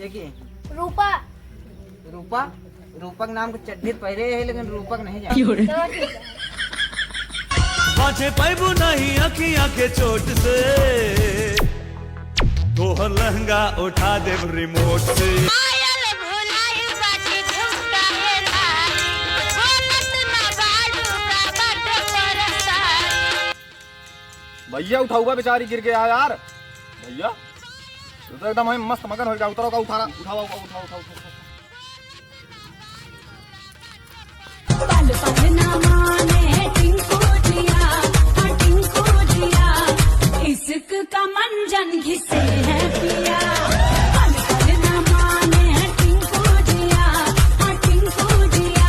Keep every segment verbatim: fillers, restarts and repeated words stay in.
ये के? रूपा। रूपा? रूपक नाम के चड्ढी पहिरे है, लेकिन रूपक नहीं जाने। चलो ठीक है। बाँचे पैबू नहीं अखियाँ के चोट से, तोहर लहंगा उठा देब रिमोट से। पायल भुलाई बाटे झुमका हे रानी, बोलत ना बालू का बाटे परेशानी। भैया उठाउबा, बेचारी गिर गया यार। भैया, तू तो एकदम है मस्त मगन हो गया। उतरो का उठारा, उठाओ, उठाओ, उठाओ, उठाओ, उठाओ। पल पल ना माने टिंकू जिया, हाँ टिंकू जिया, इश्क का मंजन घिसे है पिया। पल पल ना माने टिंकू जिया, हाँ टिंकू जिया।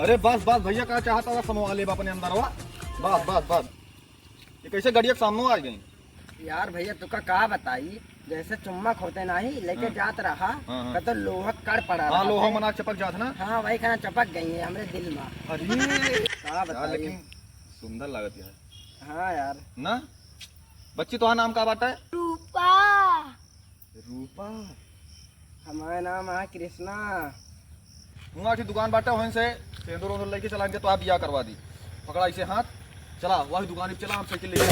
अरे बस बस भैया, का चाहता था समूह वाले अपने अंदर हुआ। बस बस बस। ये कैसे गड़िया के सामने आ गई? यार भैया, तुका का बताई, जैसे चुम्मा खोते नाही, लेके हाँ। जात रहा, हाँ, हाँ। कतो लोहा कड़ पड़ा हाँ, रहा लोहा है। मना चपक जात ना। हाँ, वही खाना चपक गई है हमरे दिल में। अरे का यार, बताई? लेकिन सुंदर लागत यार। हाँ यार। ना? बच्ची, तोहार नाम का बाटा है? रूपा। रूपा। हमार नाम है कृष्णा। हुआँ की दुकान बाटे, वहीं से सेंदूर वेंदूर लेके चला, इनके तो आप बियाह करवा दी। पकड़ा इसे हाथ, चला वही दुकान पे चला, हम साइकिल लेके।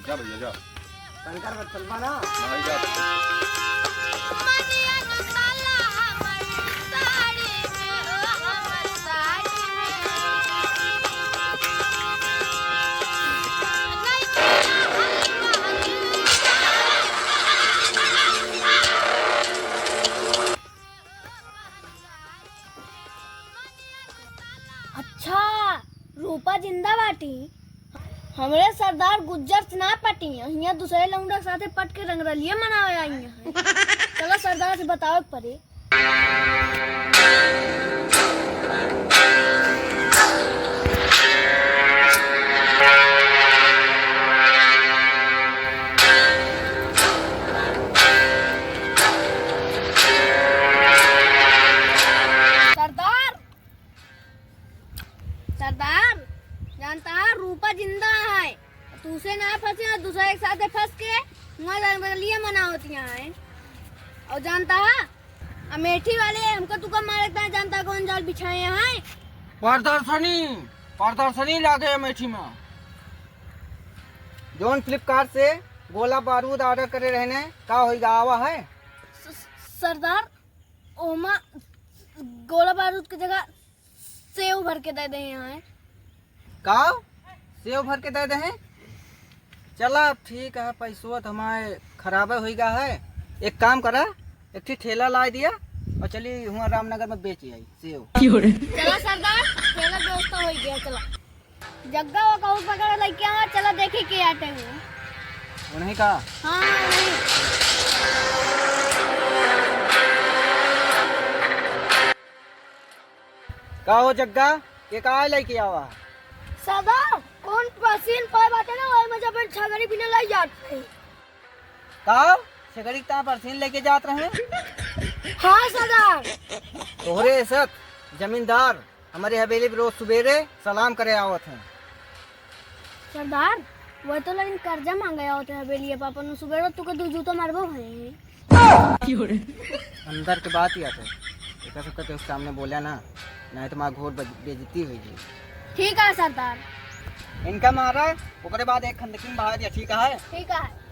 जा भैया, जा। शंकर बा, चलबा ना? हाँ, जा। अच्छा, रूपा जिंदा बाटी। हमरे सरदार गुज्जर से ना पटी, हियाँ दूसरे लौंडा साथे पट के रंगरलिया मनावे आई हैं। चलो सरदार से बतावे के पड़े। सरदार, सरदार, जानता है, रूपा जिंदा है। तू से ना फंसे और दूसरे के साथ फंस के वहाँ जंगलिया मना होती है। और जानता है, अमेठी वाले हमको तुका मारे का जानता कौन जाल बिछाए हैं? प्रदर्शनी, प्रदर्शनी लागे अमेठी में। जौन Flipkart से गोला बारूद order करे रहने, का होइगा, आवा है? स-, स-, सरदार, ओमा गोला बारूद की जगह सेव भर के दे दे यहाँ है। का? सेव भर के दे दे हैं? चला, अब ठीक है, पैसवा तो हमारे खराबे होइगा है। एक काम करा, एक ठे ठेला ला दिया और चली हुआ रामनगर में बेच आई सेव। चला सरदार, ठेला व्यवस्था हो गया, चला। जग्गा वो कहूँ पकड़ लेके आवा, चला देखी के आटे हुए। उन्हीं का? हाँ, उन्हीं। का हो जग्गा, के का लेके आवा? सरदार, कौन पसीन पाए बाटे ना, वही में जब छगड़ी बिना लाई जात रही। का? छगड़ी ता परसीन लेके जात रहे? हाँ सरदार। तोहरे सत जमींदार हमरे हवेली पे रोज सुबेरे सलाम करे आवत हैं। सरदार, वो तो लेकिन कर्जा मांगे आवत हैं हवेली पे अपन, सुबेरे तुके दो जूता मारबो है। अंदर के बात ही आते, एकर सबके केहू के सामने बोला ना, नहीं तो मार घोर बे-, बेइज्जती होई जी। ठीक है सरदार। इनका मारा, ओकरे बाद एक खंदकी में बहा दिया, ठीक है? ठीक है।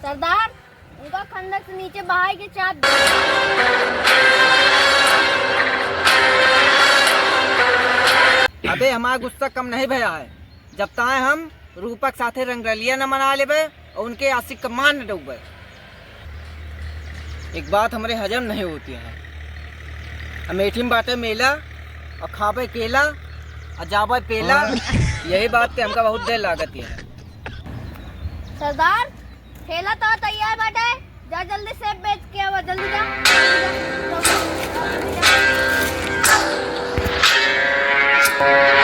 सरदार, उनका खंदक से नीचे बहाए के चाप दे। अबे, हमारा गुस्सा कम नहीं भया है। जब ताए हम रूपक साथे रंगरलिया न मना लेबे और उनके आशिक का मान न डूबे। एक बात हमरे हजम नहीं होती है। अमेठी में बाटे मेला और खाबे केला और जाबे पेला। हाँ। यही बात पे हमका बहुत देर लागत है। सरदार, ठेला तो तैयार बाटे, जा जल्दी से बेच के आवा। जल्दी जा, जल्दी जा, जल्दी जा, जल्दी जा।